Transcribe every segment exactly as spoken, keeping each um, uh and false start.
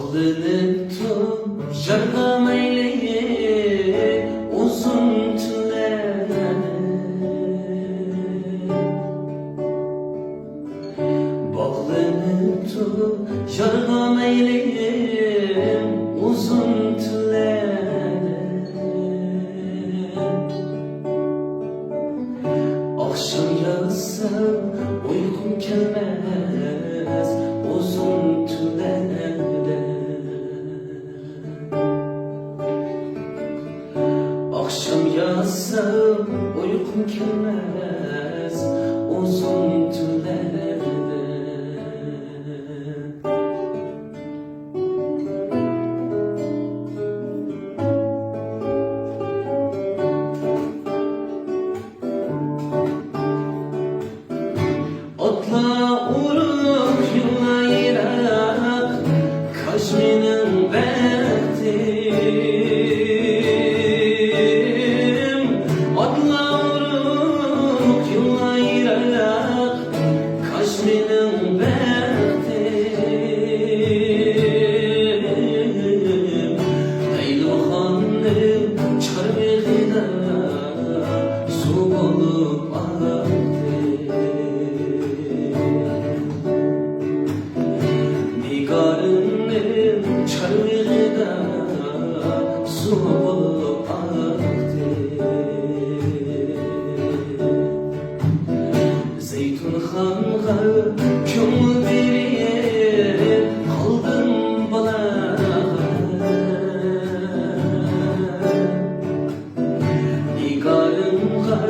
باغلىنىپتۇ يارغا مەيلىم ئۇزۇن تۈنلەردە. باغلىنىپتۇ يارغا مەيلىم ئۇزۇن تۈنلەردە. ئاخشام ياتسام ئۇيقۇم كەلمەس ئۇزۇن تۈنلەردە. ئاخشام ياتسام ئۇيقۇم كەلمەس ئۇزۇن تۈنلەردە. ئاتلار ئۇرۇپ يوللار يىراق، كاش مېنىڭ بەختىم. ئاتلار ئۇرۇپ يوللار يىراق، كاش مېنىڭ بەختىم. لەيلى خاننىڭ چارمىقىدا سۇ بولۇپ ئاقتى. نىگارىمنىڭ چارمىقىدا سۇ بولۇپ ئاقتى. زەيتۇنخانغا كۆڭۈل بېرىپ قالدىم بالاغا. نىگارىمغا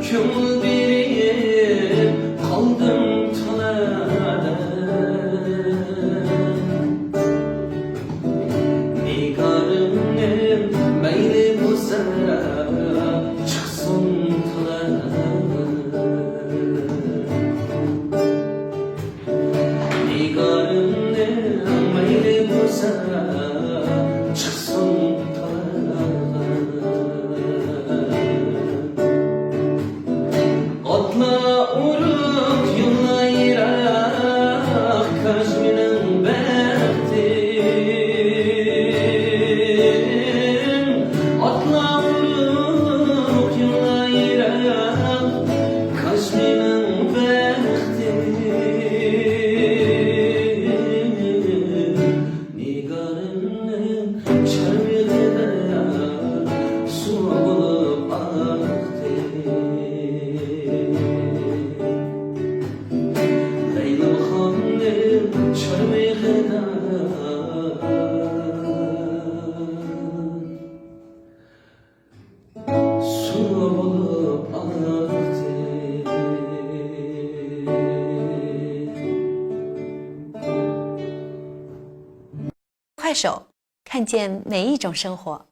كۆڭۈل بېرىپ قالدىم تالادا. نىگارىمنىڭ مەيلى بولسا چىقسۇن تالادا. نىگارىمنىڭ مەيلى بولسا چىقسۇن تالاغا. ئاتلار ئۇرۇپ يوللار يىراق، كاش مېنىڭ بەختىم. ئاتلار ئۇرۇپ يوللار يىراق، كاش مېنىڭ بەختىم. نىگارىمنىڭ چارمىقىدا سۇ بولۇپ ئاقتى. لەيلىم خاننىڭ چارمىقىدا سۇ بولۇپ ئاقتى. 快手，看见每一种生活。